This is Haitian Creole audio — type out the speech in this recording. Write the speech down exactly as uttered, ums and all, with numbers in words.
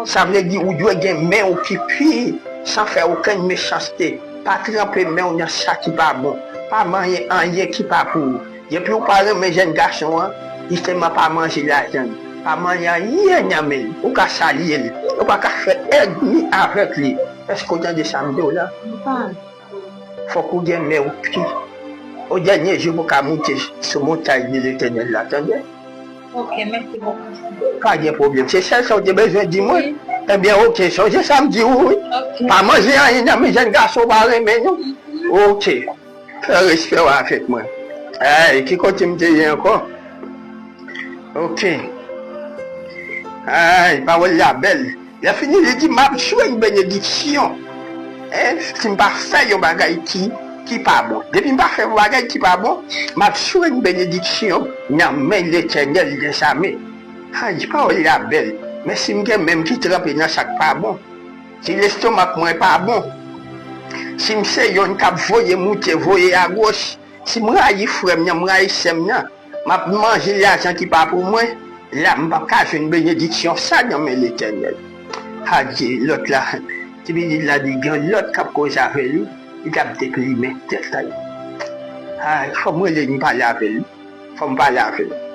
Sa vle di ou dwe gen men w ki pi, san fè okenn mechanste. Pa tranpe men w nan sa ki pa bon. Pa manyen anyen ki pa pou ou. Depi w pa renmen jèn gason an, jisteman pa manje lajan l. Pa manyen anyen nan men l. Ou ka salye l. Ou pa ka fè ènmi avèk li. Èske w tande sa m di w la? Fòk ou gen men w pi. O dènye jou pou ka moute sou montay de Letènèl la, tande? Ok, mèsi bokou. Pa gen pwoblèm. Se sèl sa w te bezwen di mwen? Ebyen, ok, sonje sa m di w, wi. Ok. Pa manje anyen nan men jèn gason w pa renmen, non. Ok. Fè respè w avèk mwen. Ay, ki kote m te ye ankò? Ok. Ay, pawòl la bèl. Lè fini, li di, "M ap jwenn benediksyon. Hein? Si m pa fè yon bagay ki, ki pa bon. Depi m pa fè yon bagay ki pa bon, m ap jwenn benediksyon nan men Letènèl dèzame." Ay, pawòl la bèl. Men si m gen men m ki tranpe nan sa k pa bon, si lestomak mwen pa bon, si m se yonn k ap voye moute, voye agoch, si m rayi frè m nan, m rayi sè m nan, m ap manje lajan ki pa pou mwen, la m p ap ka jwenn benediksyon sa nan men Letènèl. Adye, lòt la, ti pitit la di gen lòt k ap koze avè li, li t ap deplimen tèt la. Ay, fò m rele li, m pale avè li. Fò m pale avè li.